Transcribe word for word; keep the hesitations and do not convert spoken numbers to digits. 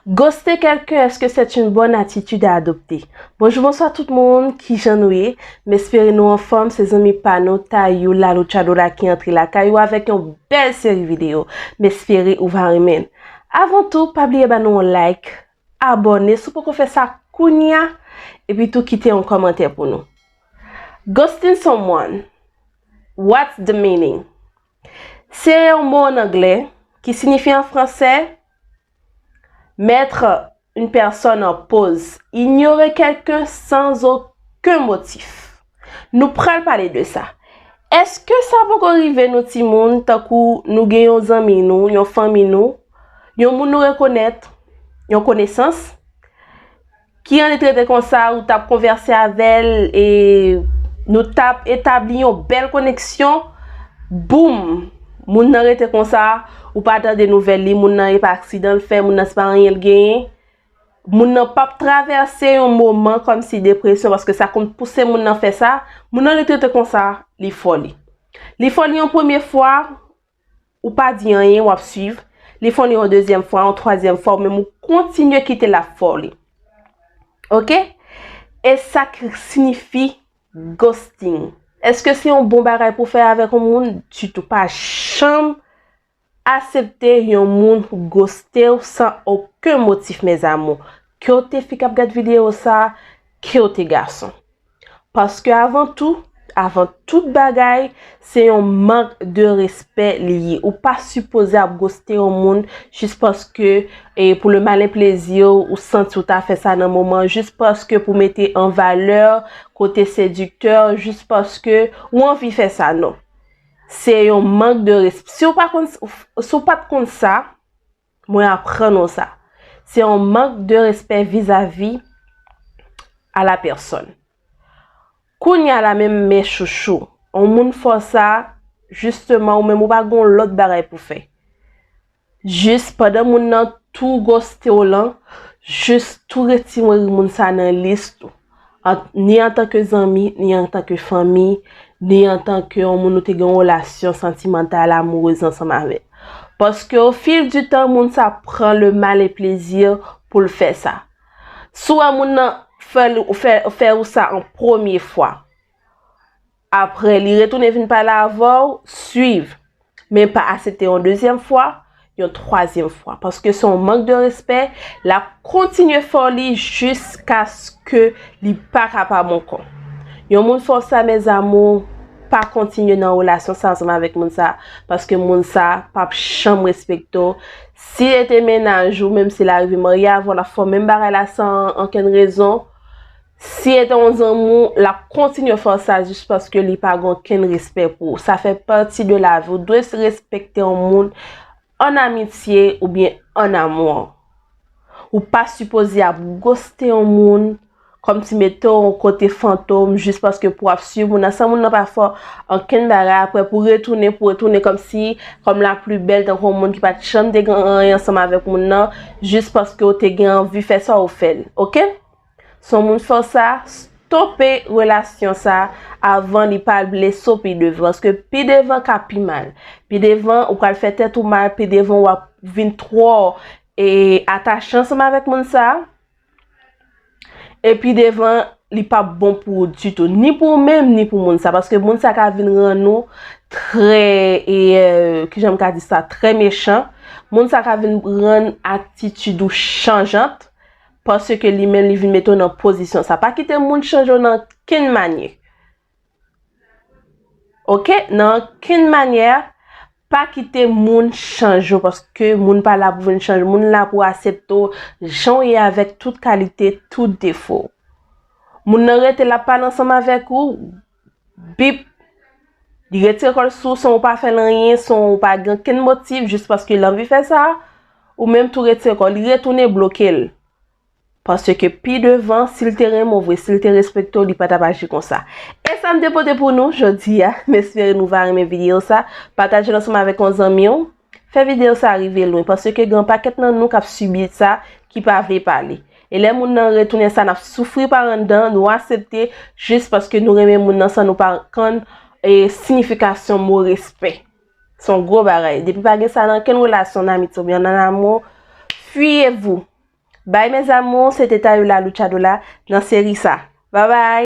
Ghoster quelqu'un, est-ce que c'est une bonne attitude à adopter? Bonjou, bonswa tout moun, kijan nou ye? M espere nou anfòm, se zanmi pa nou, Tayou Lalouchado la ki antre lakay ou avèk yon bèl seri videyo. M espere ou va renmen. Avan tou, pa bliye ba nou yon like, abòne si w poko fè sa kounya, epi tou kite yon kòmantè pou nou. Ghosting someone, what's the meaning? Se yon mo an anglè ki siyifi an fransè mettre une personne en pause, ignorer quelqu'un sans aucun motif. Nou pral pale de sa. Èske sa poko rive nou timoun, tankou nou gen yon zanmi nou, yon fanmi nou, yon moun nou rekonèt, yon konesans, ki annik rete konsa, ou t ap konvèse avè l, e nou t ap etabli yon bèl koneksyon, boum! Moun nan rete konsa, ou pa tande nouvèl li, moun nan e pa aksidan l fè, moun nan se pa anyen l genyen. Moun nan p ap travèse yon moman kòmsi depresyon, paske sa konn pouse moun nan fè sa, moun nan rete konsa, li fò li. Li fò li yon premye fwa, ou pa di anyen, w ap swiv. Li fè yon dezyèm fwa, yon twazyèm fwa, ou menm ou kontinye kite l ap fè w li. Oke? E sa k siyifi ghosting. Èske se yon bon bagay pou fè avèk yon moun? Ditou. Pa janm aksepte yon moun ghoste w san okenn motif, mes amours. Ke w te fi k ap gad videyo sa, ke w te gason. Paske avan tou, avan tout bagay, se yon mank de respè li ye. Ou pa sipoze ap ghoste yon moun jis paske, e, pou le malin plezi w, ou santi w ta fè sa nan moman, jis paske pou mete an valè kote sediktè, jis paske ou anvi fè sa, non. Se yon mank de respè. Si w pa konn, si w pa t konn sa, mwen aprann ou sa. Se yon mank de respè vizavi a la pèsòn. Kounya la menm, mes chouchous, yon moun fè w sa, jisteman, ou menm ou pa gen yon lòt bagay pou fè. Jis pandan moun nan tou ghoste w lan, jis tou retire moun sa nan lis ou. An, ni antanke zanmi, ni antanke fanmi, ni antanke yon moun ou te gen yon relasyon santimantal, amourez ansanm avè l. Paske au fil du temps, moun sa pran le malin plezi pou l fè sa. Si w wè moun nan fè, fè, fè ou sa an premye fwa, apre li retounen vin pale avè w, swiv. Men pa aksepte yon dezyèm fwa, yon twazyèm fwa. Paske se yon mank de respè, l ap kontinye fè w li jiskaske li pa kapab ankò. Yon moun fè w sa, mes amours, pa kontinye nan relasyon sa ansanm avèk moun sa, paske moun sa p ap janm respekte w. Si se te mennaj ou, menm si l arive marye avè w, l ap fè w menm bagay la san okenn rezon. Si se te yon zanmi w, l ap kontinye fè w sa jis paske li pa gen okenn respè pou ou. Sa fè pati de lavi. Ou dwe respekte yon moun an amitye oubyen an amour. Ou pa sipoze ap ghoste yon moun, kòmsi mete w yon kote fantom, jis paske pou w ap swiv moun nan, san moun nan pa fè w okenn bagay, apre pou retounen, pou retounen kòmsi, kòm la pli bèl, tankou yon moun ki pa t janm te gen anyen ansanm avèk moun nan, jis paske w te gen anvi fè sa, ou fè l. Oke? Si yon moun fè w sa, stope relasyon sa avan li pa blese w pi devan. Paske pi devan ka pi mal. Pi devan, ou pral fè tèt ou mal. Pi devan, w ap vin twò, e, atache ansanm avèk moun sa. E pi devan, li p ap bon pou ou ditou. Ni pou ou menm, ni pou moun sa. Paske moun sa ka vin rann ou trè, e, e, kijan m ka di sa, trè mechan. Moun sa ka vin rann atitid ou chanjant. Paske li menm, li vin mete w nan pozisyon sa. Pa kite moun chanje w nan okenn manyè. Oke? Nan okenn manyè, pa kite moun chanje w, paske moun pa la pou vin chanje. Moun la pou aksepte w jan w ye, avèk tout kalite, tout defo. Moun nan rete, l ap pale ansanm avèk ou, bip, li retire kò l sou ou san w pa fè l anyen, san w pa gen okenn motif, jis paske l anvi fè sa, ou menm tou retire kò w, li retounen bloke l. Paske pi devan, si l te renmen w vre, si l te respekte w, li pa t ap aji konsa. E sa m te pote pou nou jodi a. M espere nou va renmen videyo sa. Pataje l ansanm avèk yon zanmi w. Fè videyo sa rive lwen, paske gen yon pakèt nan nou k ap sibi sa, ki pa vle pale. E lè moun nan retounen sa, n ap soufri pa anndan, nou aksepte, jis paske nou renmen moun nan san nou pa konn, e, siyifikasyon mo respè. Se yon gwo bagay. Depi pa gen sa nan kenn relasyon, an amitye oubyen an amour, fuyez-vous. Bye mes amours, se te Tayoula Luchadora nan seri sa. Bye bye!